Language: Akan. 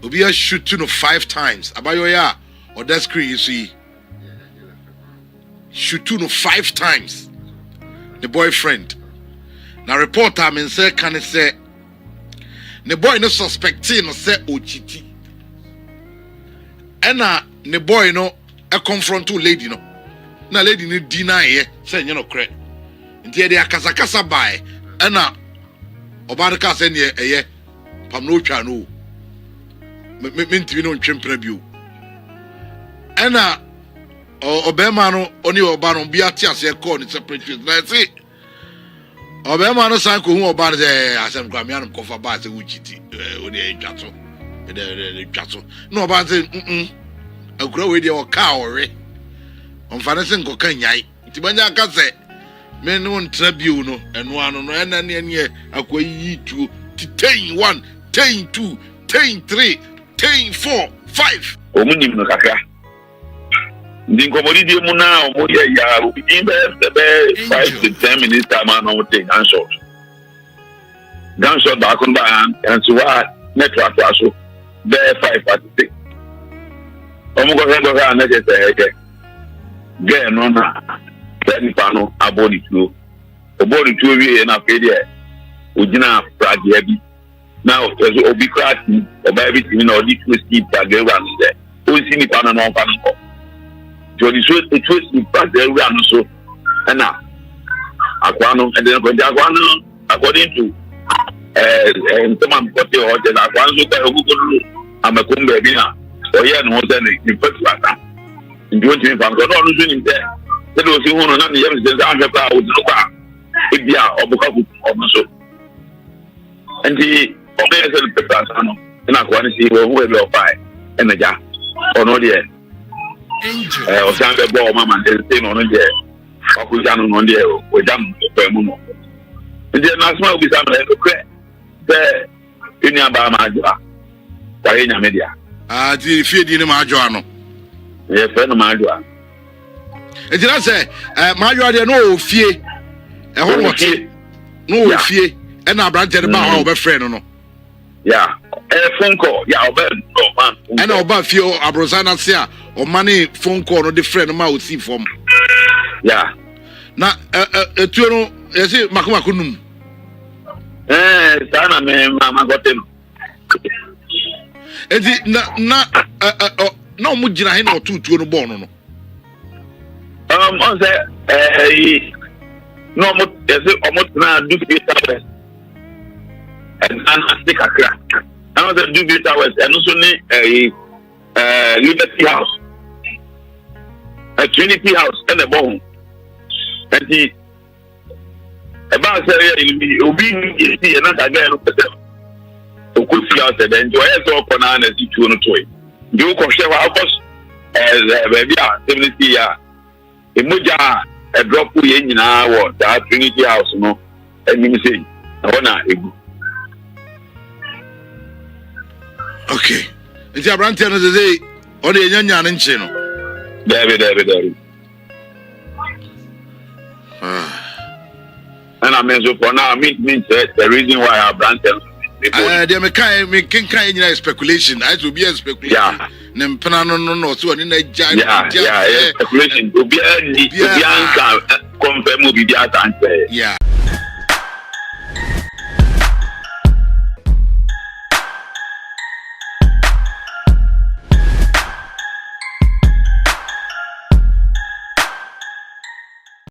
Obi ashutu no five times. Abayewa yi a ɔda screen yi so yi shutu no five times. Ne boyfriend. Na report a me nsa ka ne sɛ ne boy no suspectee no sɛ ɔkyiti. Ɛna ne boy no confront lady no. Na lady no deny yɛ sɛ ɛnyɛ nokorɛ. Nti yɛde akasakasa bae ɛna ɔbaa no kaa sɛ neɛ ɛyɛ pam na otwa no o mentumi ne ntwe mpena bio ɛna ɔbɛrima no ɔne ɔbaa no bi ate aseɛ kɔɔ ne separate ways na ɛse ɔbɛrima no san kɔhu ɔbaa no sɛ asɛm koraa meanom kɔfa baa sɛ wokyiti wode ɛtwa so ɛtwa so na ɔbaa no sɛ mm akura wei deɛ ɔkaa ɔwe ɔmfa ne se nkɔka nyae Nti manya aka sɛ me ne wo ntena bio no, ɛno ano no, ɛna ne ɛneɛ akoa yi yi tuo ti ten one, ten two, ten three, ten four, five. Wɔn nim no kakra. Nti nkɔmmɔdidie mu no a wɔyɛ yɛ a within bɛyɛ bɛyɛ 5 to 10 minutes time a na wɔte gunshot. Gunshot baako no ba nso hɔ a na ɛtoatoa so bɛyɛ five at six. Wɔn kɔhwɛ kɔhwɛ a na kyerɛ sɛ ɛyɛ girl no na sɛ nipa no abɔ ne tuo. Ɔbɔɔ ne tuo wieɛ na afei deɛ ogyina pragea bi na ɔsɛ obi koraa ti ɔbaa bi tumi na ɔde tuo si pragea wura no sɛ ɔnsi nipa no na ɔmfa no nkɔ. Nti ɔde tuo si pragea wura no so ɛna akoa no ɛde no kɔ. Nti akoa no according to ɛɛ eh, nsɛm a mekɔte hɔ kyɛ sɛ akoa no nso kɔ ɛkokɔduru amakom baabi na ɔyɛɛ ne ho sɛ ne ne fatu asa nti ɔntumi mfa nkɔ na ɔno nso nim sɛ sɛdeɛ ɔsi hu no na ne yam sɛ sɛ ahwɛ koraa ɔdi no kɔ a ebi a ɔbɛkɔ akɔku ɔno so nti ɔbɛyɛ sɛ ne fatu asa no ɛna akoa no si wɔhu baabi a ɔfae ɛna gya ɔno deɛ ɛɛ ɔsan bɛbɔ ɔma ma ne na ɔno deɛ wakɔgya no no deɛ ɔgya no ɔpɛ mu no nti ɛno asɛm a wobisa no ɛnokorɛ sɛ ɛnua baa ma adwoa wayɛ nyame dea. Ah, nti fie din ne ma adwoa no. Yɛfrɛ no ma adwoa. Nti na sɛ eh, ma adwoa deɛ na ɔwɔ fie ɛhɔ na ɔte na ɔwɔ fie ɛna aberanteɛ no baa hɔ a wɔbɛfrɛ no no. Ya ɛyɛ phone call ya ɔbɛ ɔma. Ɛna ɔba fie aborosan n'ase a ɔma ne phone call no de frɛ no ma osi fam. Ya. Na ɛ ɛ etuo no yɛsi mako mako num. Ɛɛ saa na mɛ ma ma kɔte no. Eti na na ɛ ɛ ɔ na wɔn gyina he na ɔto tuo no bɔɔl no no. Ɔn sɛ ɛɛ na wɔn yɛsi wɔn tena dufie towers. Ɛdan no ase kakra. Ɛna sɛ Dubie Towers ɛno nso ne ɛyi ɛɛ Liberty House, ɛ Trinity House ɛna ɛbɔ ho. Nti ɛbaa sɛ ɛyɛ yi obi ni esi yɛ na kaga no pɛ sɛ okɔ fie asɛ dɛ nti ɔyɛ sɛ ɔkɔ naa na ɛsi tuo no toe. Nti wokɔhwɛ hɔ akɔ ɛɛ baabi a asɛm no si yɛ a. Mogya a ɛdrɔpo yɛn nyinaa wɔ saa Trinity House no anim sei, ɛhɔ na egu. Okay. Nti aberanteɛ no sɛ sɛ ɔde ɛnya nyaa ne nkye no. Daabi daabi daabi. Ah. Ɛna me nso for now mentumi nkyerɛ the reason why aberanteɛ no Eh, deɛ mekae mekenkan yɛ nyinaa yɛ speculation ayɛ sɛ obi yɛ speculation ne mpena no no na ɔsɛ ɔne no agya yeah, yeah, yeah, speculation obiara ni obiara nka confirm obiara nkyerɛ. Yeah.